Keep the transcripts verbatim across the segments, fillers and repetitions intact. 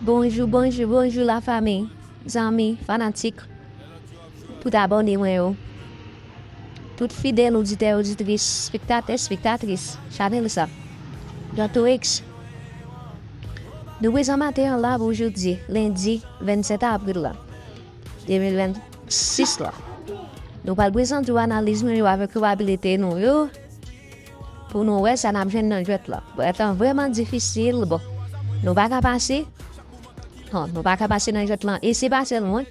Bonjou, bonjou, bonjou lafanmi, zanmi, fanatik, tout abòne mwen yo, tout fidèl oditè, oditris, spektatè, spektatris chanèl sa, Danto X. Nou prezan maten an la pou jodi, lendi vennsèt avril la, de mil vennsis la. Nou pral prezante w analiz nou yo avèk pwobabilite nou yo, pou nou wè sa n ap jwenn nan jwèt la. Jwèt lan vrèman difisil, bon. Nou pa ka pase. Non, nou pa ka pase nan jwèt lan. E se pa sèl mwen.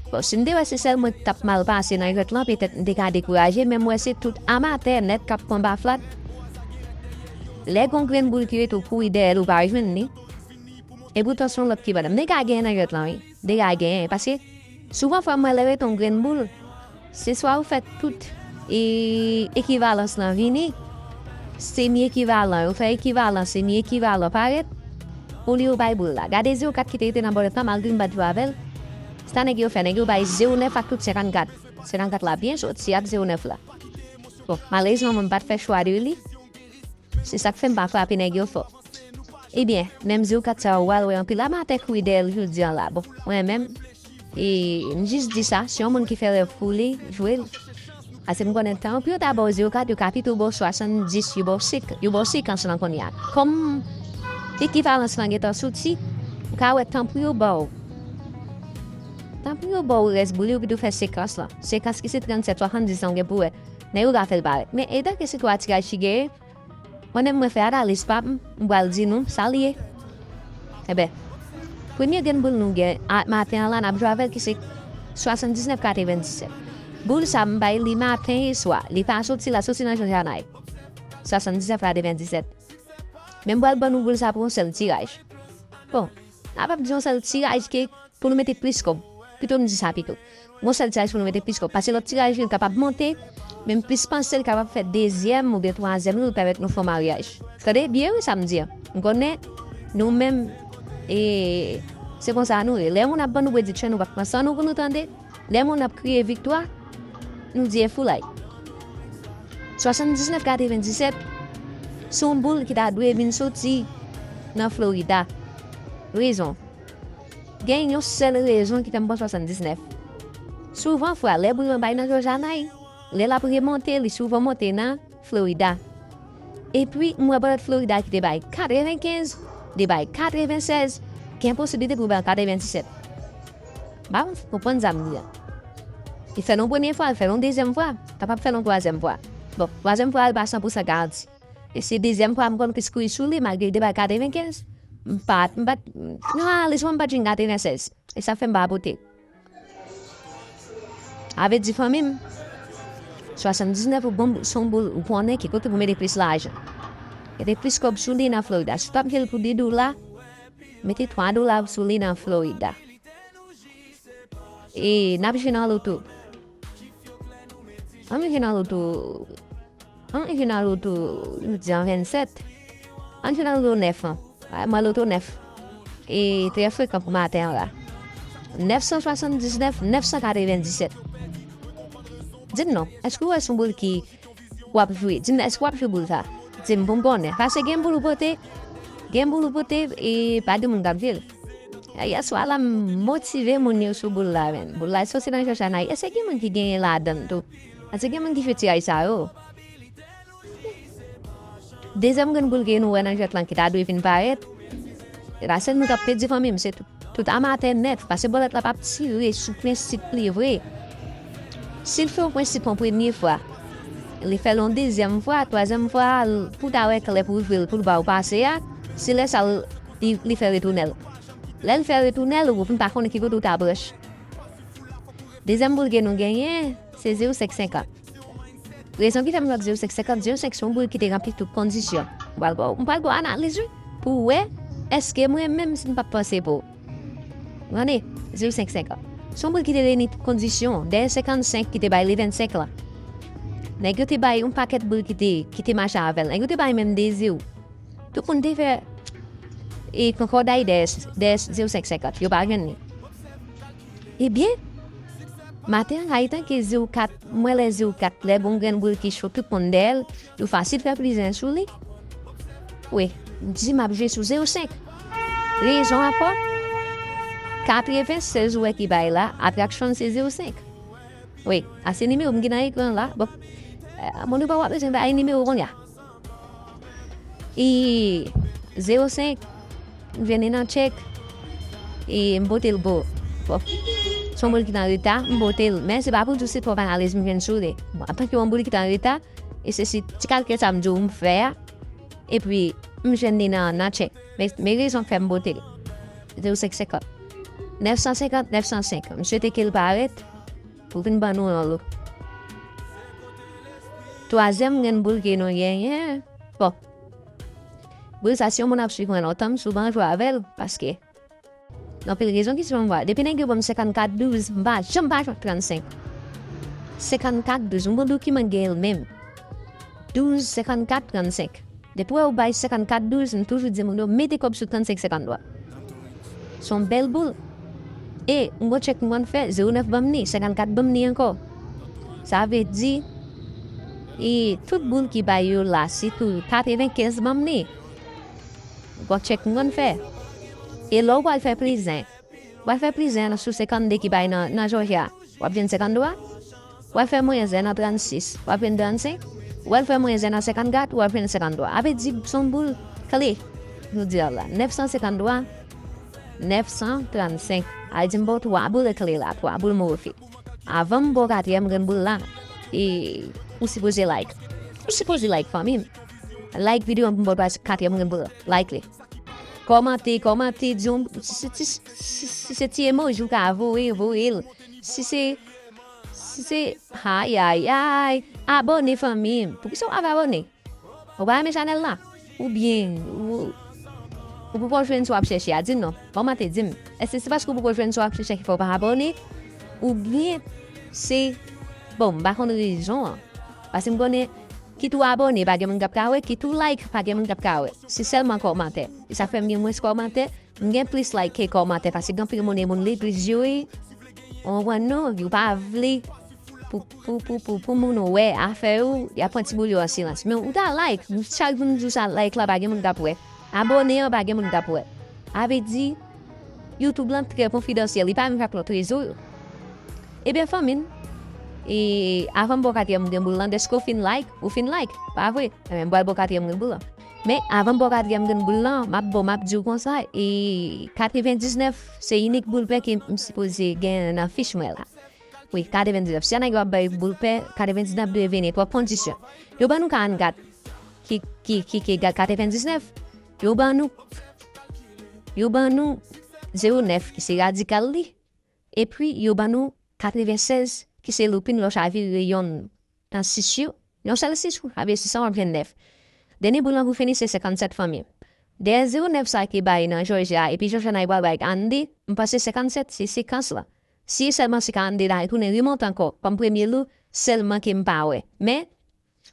Bon, si m te wè se sèl mwen ki t ap mal pase nan jwèt lan, petèt m te ka dekouraje, men m wè se tout amatè nèt k ap konba flat. Lè gon grenn boul ki rete w kouri dèyè l, ou pa jwenn li. E poutan se yon lòt ki ba l. M te ka genyen nan jwèt lan, wi. M te ka genyen. Paske souvan fwa m wè lè rete yon grenn boul, se swa ou fè tout e, ekivalans lan vini, semi ekivalan, ou fè ekivalan, semi ekivalan parèt, olye ou bay boul la. Gade zewo kat ki te rete nan bòlèt lan, malgre m pa t jwe avè l. Sa nèg yo fè, nèg yo bay zewo nèf ak tout senkannkat. Senkannkat la byen soti ak zewo nèf la. Bon, malerezman, mwen m pa t fè chwa de li. Se sa k fè m pa frape nèg yo fò. Ebyen, menm zewo kat sa a, w al wè anpil amatè kouri dèyè l jodi an la. Bon, mwen menm, e, m jis di sa, si yon moun ki fè rèv pou li, jwe l. Paske m konnen tan pou yo ta ba w zewo kat, yo ka pito ba w swasanndis, yo ba w sek-, yo ba w sekans lan kounye a. Kòm ekivalans lan gentan soti, ou ka wè tan pou yo ba w. Tan pou yo ba w rès boul yo, pito fè sekans lan. Sekans ki se trannsèt swasanndis lan ou gen pou wè. Nèg yo ka fè l parèt. Men etanke se twa tiraj ki genyen, mwen menm mwen fè analiz pa m, m pral di nou sa l ye. Enben, premye grenn boul nou gen a, maten an la, n ap jwe avè l ki se swasanndiznèf katrevenndisèt. Boul sa, m bay li maten e swa. Li pa soti, l a soti nan Jòjanay. Swasanndiznèf katrevenndisèt. Men m pral ban nou boul sa pou yon sèl tiraj. Bon, n a p ap di yon sèl tiraj ke pou nou mete plis kòb. Pito m di sa pito. Yon sèl tiraj pou nou mete plis kòb. Paske lòt tiraj yo kapab monte, men m plis panse l kapab fè dezyèm oubyen twazyèm li, l pèmèt nou fè yon maryaj. Tande byen wi sa m di an. M konnen nou menm, e, se konsa nou ye. Lè moun ap ban nou prediction, nou pa pran san nou pou nou tande. Lè moun ap kriye viktwa, nou di e foulay. Swasanndiznèf katrevenndisèt, se yon boul ki ta dwe vin soti nan Florida. Rezon. Gen yon sèl rezon ki fè m pran swasanndiznèf. Souvan fwa, lè boul lan bay nan Jòjanay, lè l ap remonte, li souvan monte nan Florida. Epi, m wè bòlèt Florida ki te bay katrevenkenz, li bay katrevensèz, gen posiblite pou l bay katrevenndisèt. M pa konprann sa m di a. Li fè l yon premye fwa, li fè l yon dezyèm fwa, kapab fè l yon twazyèm fwa. Bon, twazyèm fwa a, li pa san pou san garanti. E se dezyèm fwa m konn plis kouri sou li, malgre li te bay katrevenkenz. M pa, m pa, non, li sou mwen m pa t jwenn katrevensèz. E sa fè m pa pote. Avè di fanmi m, swasanndiznèf ou bon, se yon boul ou konnen ki kote pou mete plis lajan. Mete plis kòb sou li nan Florida. Si w p ap jwe l pou de dola, mete twa dola sou li nan Florida. E n ap jwe nan loto. Ann jwe nan loto. Ann jwe nan loto, nou di an vennsèt. Ann jwe nan loto nèf an. Mwen loto nèf. E trè frekan pou maten an la. Nèf san swasanndiznèf, nèf san katrevenndisèt. Di m non, èske w wè se yon boul ki w ap jwe? Di m, èske w ap jwe boul sa? Di m pou m konnen. Paske gen boul ou pote, gen boul ou pote, e pa de moun k ap jwe l. Yèswa la, m motive moun yo sou boul la, menn. Boul la soti nan Jòjanay. Èske gen moun ki genyen ladan l tou? Èske gen moun ki jwe tiraj sa yo? Dezyèm grenn boul ke nou wè nan jwèt lan ki ta dwe vin parèt. E la sèl nou t ap pèdi fanmi m, se tout, tout amatè nèt, paske bòlèt la p ap tire sou prensip li vre. Si l fè yon prensip yon premye fwa, li fè l yon dezyèm fwa, twazyèm fwa, pou w ta wè klè pou w jwe l, pou l ba w pase a, se lè sa l, li, li fè retounen l. Lè l fè retounen l, ou vin pa konnen ki kote w ta branche. Dezyèm boul ke nou genyen, se zewo senk senkant. Rezon ki fè m di w zewo senk senkant, zewo senk se yon boul ki te ranpli tout kondisyon. M pral ba w, m pral ba w analiz wi, pou w wè èske mwen menm si m p ap panse pou ou. Tande, zewo senk senkant. Se yon boul ki te reyini tout kondisyon, dèyè senkannsenk ki te bay li vennsenk lan. Nèg yo te bay yon pakèt boul ki te, ki te mache avè l. Nèg yo te bay menm de zewo. Tout moun te fè e konkòday dèyè, dèyè zewo senk senkant. Yo pa jwenn li. Ebyen, maten an, etanke zewo kat, mwen lè zewo kat, lè gon grenn boul ki cho, tout moun dèyè l, yo fasil fè plizyè sou li. Wi, m di m ap jwe sou zewo senk. Rezon ankò, Katrevennsèz ou wè ki bay la, atraksyon se zewo senk. Wi, a se nimewo m gen nan ekran la. Bon, eh, moun yo pa w ap bezwen bay nimewo kounye a. E zewo senk, m jwenn li nan tchèk. E m pote l pou, bon, se yon boul ki nan reta, m pote l. Men se pa pou di w se twòp analiz m jwenn sou li. Bon, antanke yon boul ki nan reta, e se si ti kalkil sa m di w m fè a, epi m jwenn li nan, nan tchèk. Men, men rezon k fè m pote l. Zewo senk senkant. Nèf san senkant, nèf san senk. M swete ke l parèt pou vin ban nou yon lo. Twazyèm grenn boul ke nou genyen. Bon. Boul sa, si yon moun ap swiv mwen lontan, m souvan jwe avè l, paske gen anpil rezon ki fè m vwa. Depi nèg yo ban m senkannkat douz, m pa janm pa jwenn trannsenk. Senkannkat douz, m gon dokiman k gen l menm. Douz, senkannkat, trannsenk. Depi w wè yo bay senkannkat douz, m toujou di moun yo, mete kòb sou trannsenk senkanndola. Se yon bèl boul. E, m gon tchèk m konn fè, zewo nèf ban m ni, senkannkat ban m ni ankò. Sa vle di, e, tout boul ki bay yo la, sitou katrevenkenz ban m ni. Gon tchèk m konn fè. E lè w pral fè plizen, w pral fè plizen sou senkannde ki bay nan, nan Jòjya, w ap jwenn senkanndola. W al fè mwens en nan trannsis, w ap jwenn trannsenk. W al fè mwens en nan senkannkat, w ap jwenn senkanndola. Sa vle di, se yon boul kle. Nou di la, nèf san senkanndola, nèf san trannsenk. Sa vle di, m ba w twa boul kle la, twa boul move. Avan m ba w katriyèm grenn boul la, e, ou sipoze like. Ou sipoze like, fanmi m. Like videyo an pou m ba w katriyèm grenn boul la. Like li. Kòmante, kòmante, di yon, si, si, si, si se ti emoji w ka voye, voye l. Si se Si se, ay, ay, ay, abòne, fanmi m. Poukisa w pa abòne? Ou pa renmen chanèl la? Oubyen, ou, ou poko jwenn sa w ap chèche a? Di m non. Kòmante, di m. Èske se paske w poko jwenn sa w ap chèche a ki fè w pa abòne? Oubyen se, bon, m pa konn rezon an. Paske m konnen, kit ou abòne, pa gen moun k ap ka wè, kit ou like, pa gen moun k ap ka wè. Se sèlman kòmantè. E sa fè m gen mwens kòmantè, m gen plis like ke kòmantè, paske gen anpil moun, e moun legliz yo ye. Ou konprann non? Yo pa vle pou, pou, pou, pou, pou moun wè afè yo, y ap pran ti boul yo an silans. Men ou ta like, chak jou m di w sa, like la, pa gen moun k ap wè. Abòne an, pa gen moun k ap wè. Sa vle di, YouTube lan trè konfidansyèl, li pa menm ak lòt rezo yo. Ebyen, fanmi m, e avan m ba w katriyèm grenn boul lan, dèske w fin like, ou fin like, pa vre? Ebyen, m pral ba w katriyèm grenn boul lan. Men, avan m ba w katriyèm grenn boul lan, m ap ba w, m ap di w konsa, e katrevendiznèf, se inik boul pè ke m sipoze gen nan fich mwen la. Wi, katrevendiznèf. Si yon nèg yo ap bay boul pè, katrevendiznèf dwe vini, twòp kondisyon. Yo ban nou karannkat, ki, ki, ki, ki egal katrevendiznèf. Yo ban nou, yo ban nou zewo nèf, ki se radikal li. Epi, yo ban nou katrevensèz, ki se loupin lè w chavire yonn nan sis yo. Yon sèl sis, ou chavire sis an, w ap jwenn nèf. Dènye boul lan pou fini, se senkannsèt, fanmi m. Dèyè zewo nèf sa ki bay nan Jòjya, epi Jòjya nan pral bay karannde, m panse senkannsèt se sekans lan. Si e sèlman se karannde la, tounen remonte ankò, kòm premye lo, sèlman ke m pa wè. Men,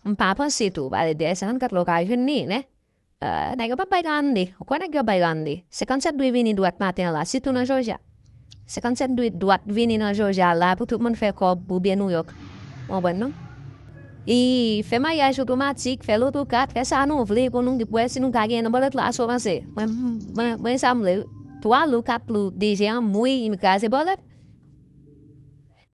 m pa panse tou, pale dèyè senkannkat la, w ka jwenn li, men, eh, nèg yo p ap bay karannde. Ou kwè nèg yo ap bay karannde? Senkannsèt dwe vini dwat maten an la, sitou nan Jòjya. Senkannsèt dwe dwat vini nan Jòjya la pou tout moun fè kòb oubyen Nouyòk. Ou konprann non? E fè maryaj otomatik, fè loto kat, fè sa nou vle pou nou wè si nou ka genyen nan bòlèt la, sa w panse? Mwen, mwen, mwen sa m vle. Twa lo, kat lo, deje an, mwe, m kraze bòlèt.